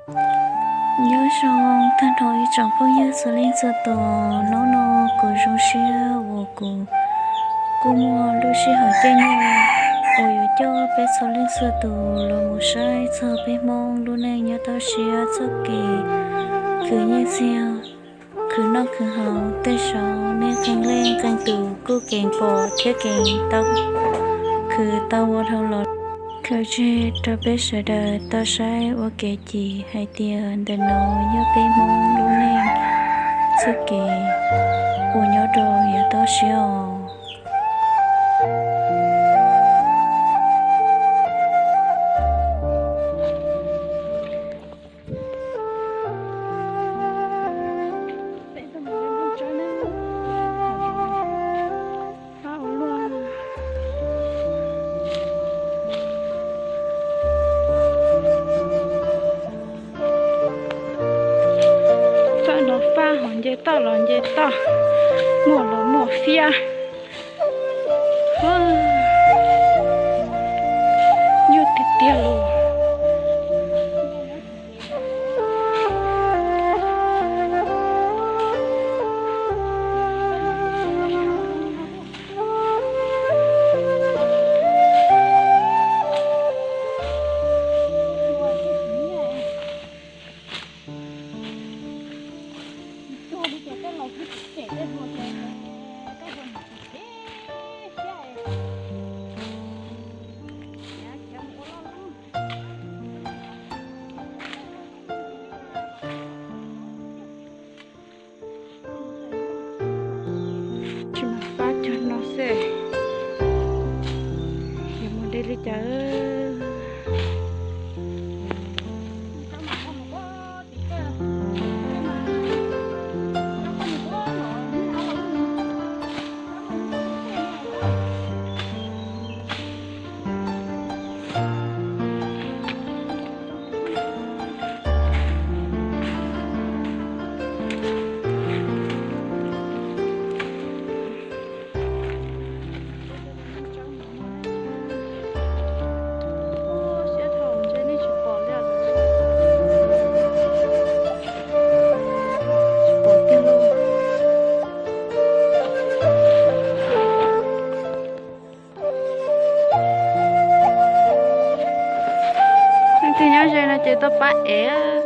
Nyob zoo tag nrho ib tsoom phooj ywg txhua leej txhua tus, hnub no kuv zoo siab uas kuv kuj muaj lub sij hawm caij nyoog uas yuav coj peb txhua leej txhua tus los mus saib txog peb Hmoob lub neej nyob toj siab txoj kev khwv nyiaj txiag, khwv noj khwv haus, tej zaum nej qee leej qee tus kuj kheev pom thiab kheev tau, khwv tau ua dhau los. Khaws tseg rau peb sawv daws tau saib ua kev cim hais tias ntawm no yog peb Hmoob lub neej txoj kev uas nyob rau yav toj siab os. Faj los faj, hos nce toj los nce toj, muaj los muaj fiab. Nyuaj tiag tiag los. Tsis mas pab cog no xwb, yuav mus de li cas? Siab dhau ntshe nej tsis pom li. Tsis pom tiag lauj. Leej twg nyob ze no ces tuaj pab ev.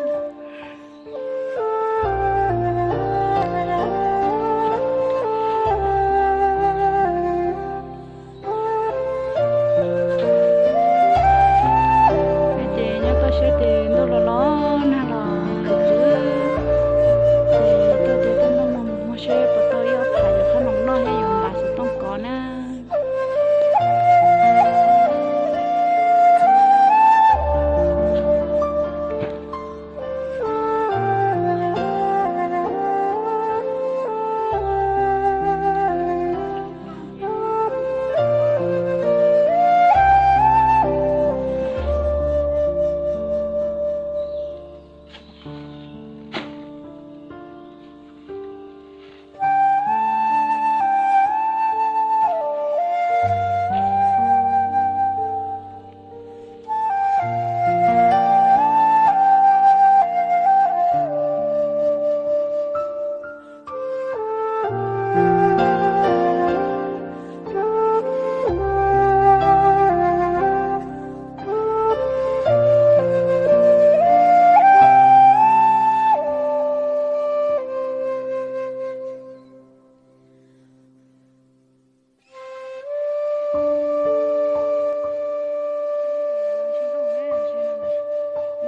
Ces nyob toj siab ces ntuj los los nag los khwv khwv, ces tuaj ces tuaj noj mov mus muag seb puas tau ib ob phav yuav qhob noom noj thiab yuav npam xov tooj kov na.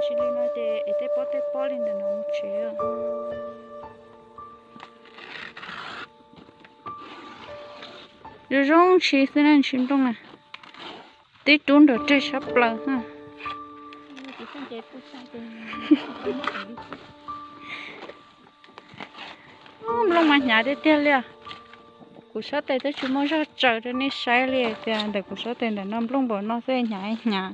Ua si li no ces ev tej pob tej pob li ntawm no mus tsev. Zoo zoo ntshis xwb na, ntshis nplooj na. Tib rub nram reg sab plaws na. Nplooj mas hnyav tiag tiag li. Kuv sab tes twb tsis muaj zog tsaws rau nej saib li tias ntawm kuv sab tes ntawm no nplooj npaum no xwb, hnyav hnyav.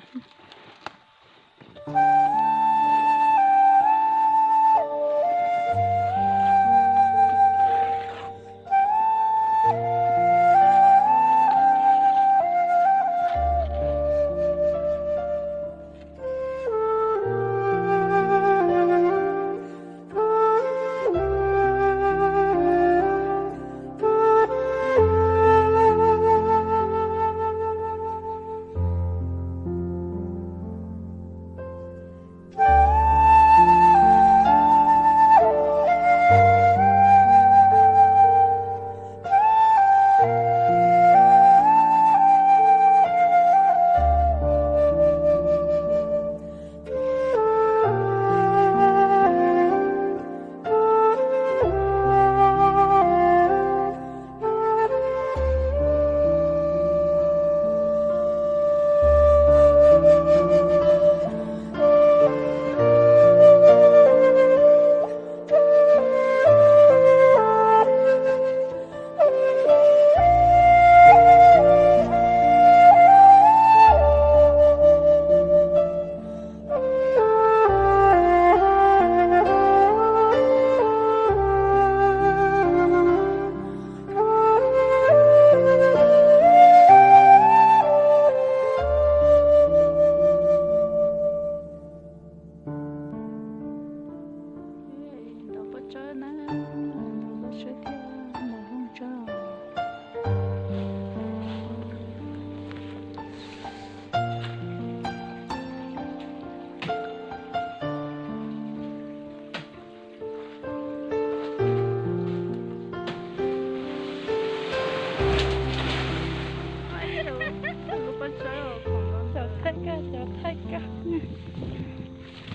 Thaij kawg.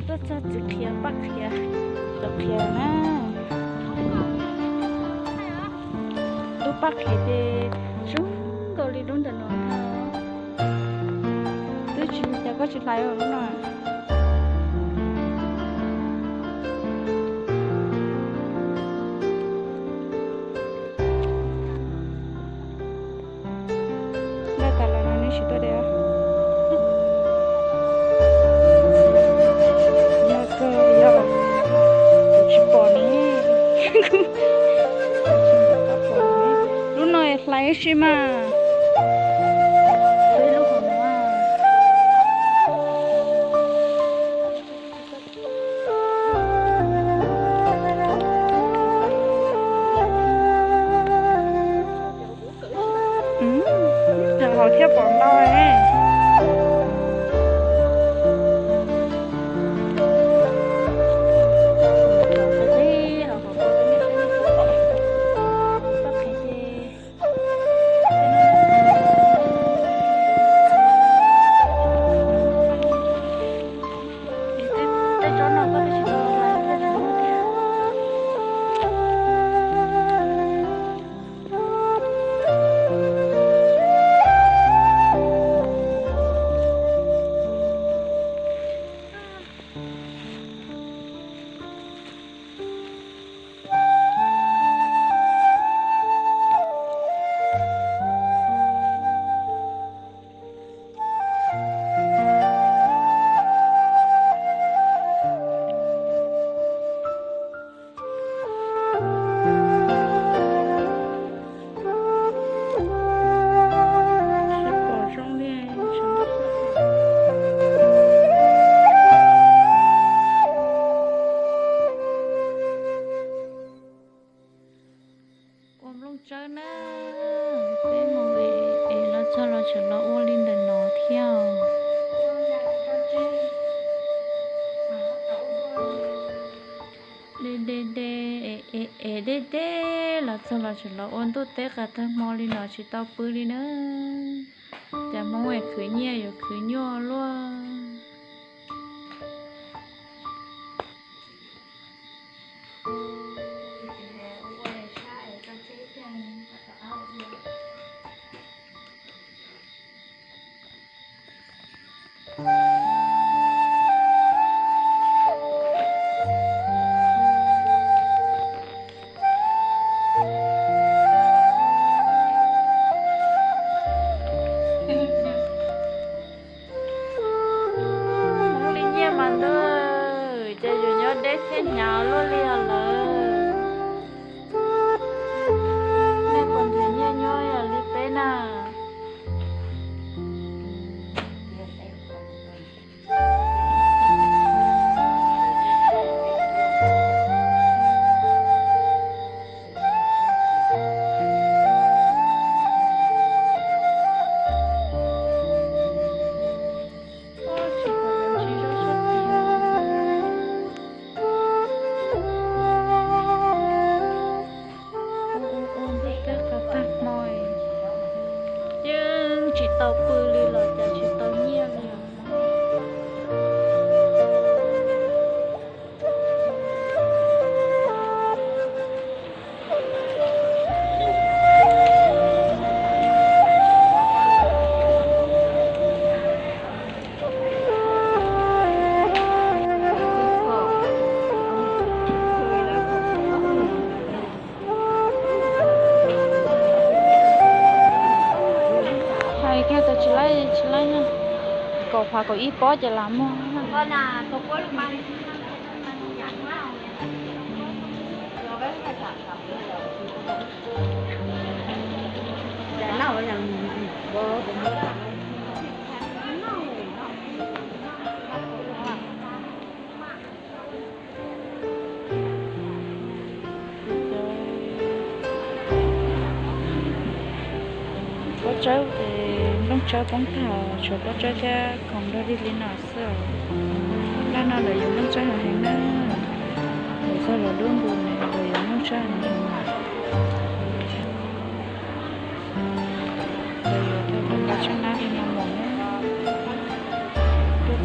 Tuaj txog txiv qhiav paj qhiav, cov qhiav na. Lub paj qhiav ces zoo nkaus li lub ntawm no ntag. Twb tsis, cas koj tsis hlais lub no? Laj tas los no neb tsis tuaj de. Yog kawg yog, kuv tsis pom ne. Lub no hlais ib si mas. Peb lub hauv no. Cov hauv thiaj pom ntau. Ua nplooj tsawb na, peb mus es los txog los tseem los ua li ntawm no thiab. De de de, es es es de de, los txog los tseem los ua ntuj teb qas tag hmo li no tsis tau pw li na. Cas Hmoob es khwv nyiaj yuav khwv nyuaj luaj. Hmoob li nyiaj mas ntag, ces yus nyob deb thiab hnyav luaj li os lawm. Nej puas nrhiav nyiaj nyob yam li peb na? Ua ua ua ntuj teb qas tag hmo, yeej tsis tau pw li los cas tsis tau nyiaj li os. Hais kiag tas tsis laib tsis laib na, kaum phav kaum ib pob ces lam muag. Pob tsawb ces nplooj tsawb poob tag, tshuav pob tsawb thiab khoom nrog dig li no xwb. Laj no lawv yuav nplooj tsawb heev heev na, lawv txog lawv lub npus ne lawv yuav nplooj tsawb heev heev. Lawv yuav tau nplooj tsawb nab li no mus na. Tuaj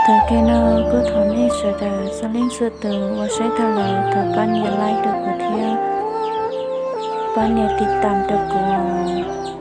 Tag kis no kuj thov nej sawv daws txhua leej txhua tus uas saib tag los thov pab nias like rau kuv thiab pab nias tiv tam rau kuv.